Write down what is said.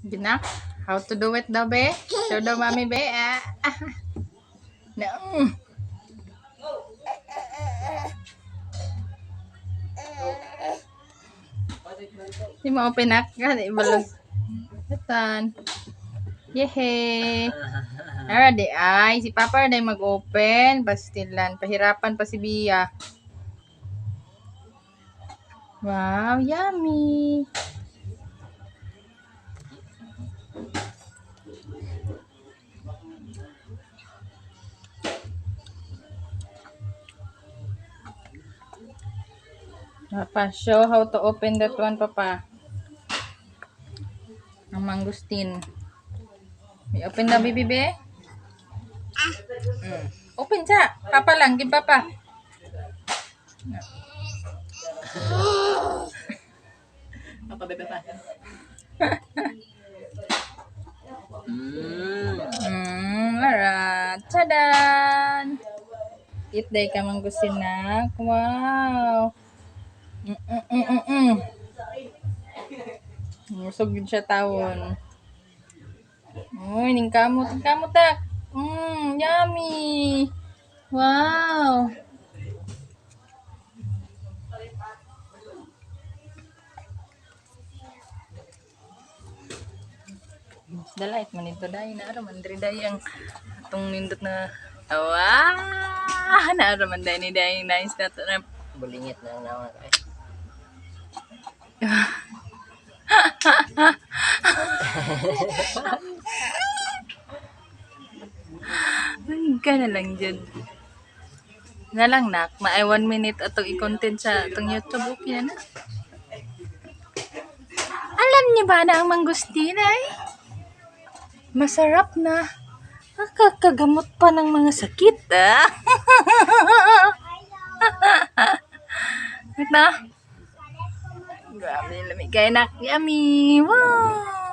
Ginak, how to do it daw, be? Show daw, mami, be. Ah. Na. Di mo open nak. Gani, balog. Atan. Yehey. Ara di ay. Si Papa na mag-open. Bastilan. Pahirapan pa si Bia. Wow, yummy. Papa, show how to open that one, Papa. Ang mangustin. May open na, baby, be? Open siya. Papa lang, give Papa. Papa, bebe pa. Alright. Tadan! Eat day ka mangustin na. Wow. Busog yun siya tawon. Uy, ning kamot, ning kamot tak. Yummy. Wow. Dalight man ito dai na man diri dai ang atong nindot na. Awa, naara man dai ni dai nice na to na. Bulingit na ang nawa ka. Ka na lang jud. Na lang nak, maay 1 minute atong i-content sa atong YouTube, okay na na. Alam niyo ba na ang mangustin ay masarap na nakakagamot pa ng mga sakit, ah. Wait na. Grabe, lamig kayo nak. Yummy! Wow!